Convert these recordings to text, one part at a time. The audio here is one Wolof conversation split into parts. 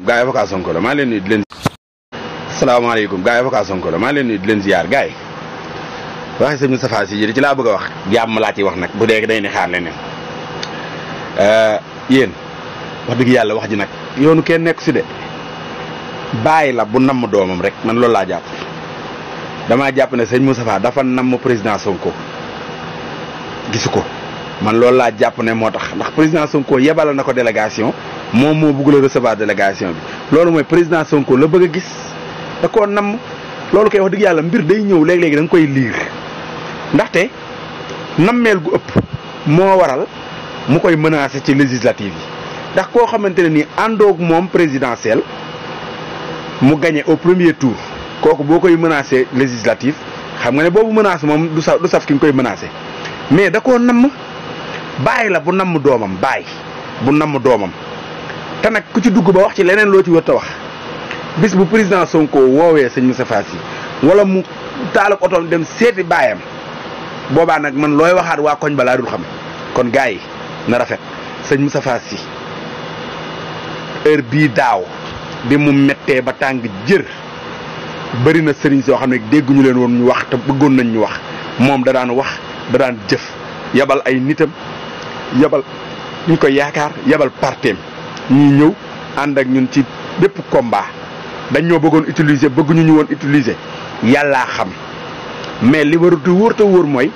gaa yi avocat Sonko la maa leen nuyu di leen. salaamaaleykum gaa yi avocat Sonko la maa leen nuyu di leen ziar gaa yi waxe sëñ Moustapha Sy ci laa bëgg a wax jàmm laa ci wax nag bu dee day ne xaar leneen yéen wax dëgg yàlla wax ji nag yoonu kenn nekk si de bàyyi la bu namm doomam rek man loolu laa jàpp damaa jàpp ne sëñ Moustapha dafa namm président Sonko gisu ko man loolu laa jàpp ne moo tax ndax président Sonko yebal na ko délégation moom moo bëgg la recevoir délégation bi loolu mooy président Sonko la bëgg a gis da koo namm loolu koy wax dëgg yàlla mbir day ñëw léeg-léegi da nga koy liir ndaxte nammeel gu ëpp moo waral mu koy menacer ci législative yi ndax koo xamante ne nii àndoog moom présidentielle mu gagné au premier tour kooku boo koy menacer législative xam nga ne boobu menace moom du saf ki nga koy menacer mais da koo namm bàyyi la bu namm doomam bàyyi bu namm doomam te nag ku ci dugg ba wax ci leneen loo ci wër ta wax bis bu président Sonko woowee sëñ Moustapha Sy wala mu taalak otoom dem seeti baayam boobaa nag man looy waxaat waa koñ balaa dul xam kon gars yi na rafet sëñ Moustapha Sy heure bii daaw bi mu mettee ba tàng jër bëri na sëriñ soo xam ne dégguñu leen woon ñu wax te bëggoon nañ ñu wax moom da daan wax da daan jëf yabal ay nitam yabal ñu ko yaakaar yabal parteem ñuy ñëw ànd ak ñun ci bépp combat dañ ñoo bëggoon utiliser bëgguñu ñu woon utiliser yàllaa xam mais li warut wóor te wóor mooy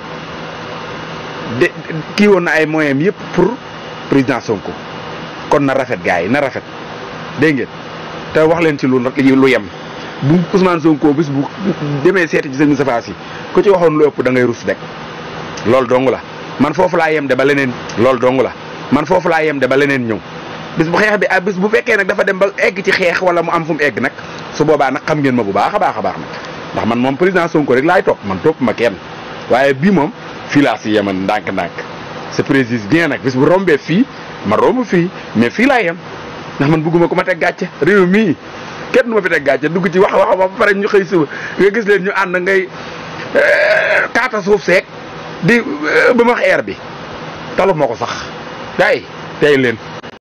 de kii woon na ay moyens yëpp pour président Sonko kon na rafet gars yi na rafet dégg ngeen te wax leen ci lu yem bu Ousmane Sonko bis bu demee seeti ci sëñ Moustapha Sy ku ci waxoon lu ëpp da ngay rus rek loolu dong la man foofu laa yem de ba leneen loolu dong la man foofu laa yem de ba leneen ñëw bis bu xeex bi bis bu fekkee nag dafa dem ba egg ci xeex wala mu am fu mu egg nag su boobaa nag xam ngeen ma bu baax a baax nag ndax man moom président Sonko rek laay topp man topp ma kenn waaye bii moom fii laa si yeman ndànk-ndànk se précise bien nag bis bu rombee fii ma romb fii mais fii laa yem ndax man bëgguma ko ma teg gàcce réew mii kenn du ma fi teg gàcce dugg ci wax ba pare ñu xëy suba nga gis leen ñu ànd ngay kaata suuf seek di ba ma wax air bi talu ma ko sax day tey leen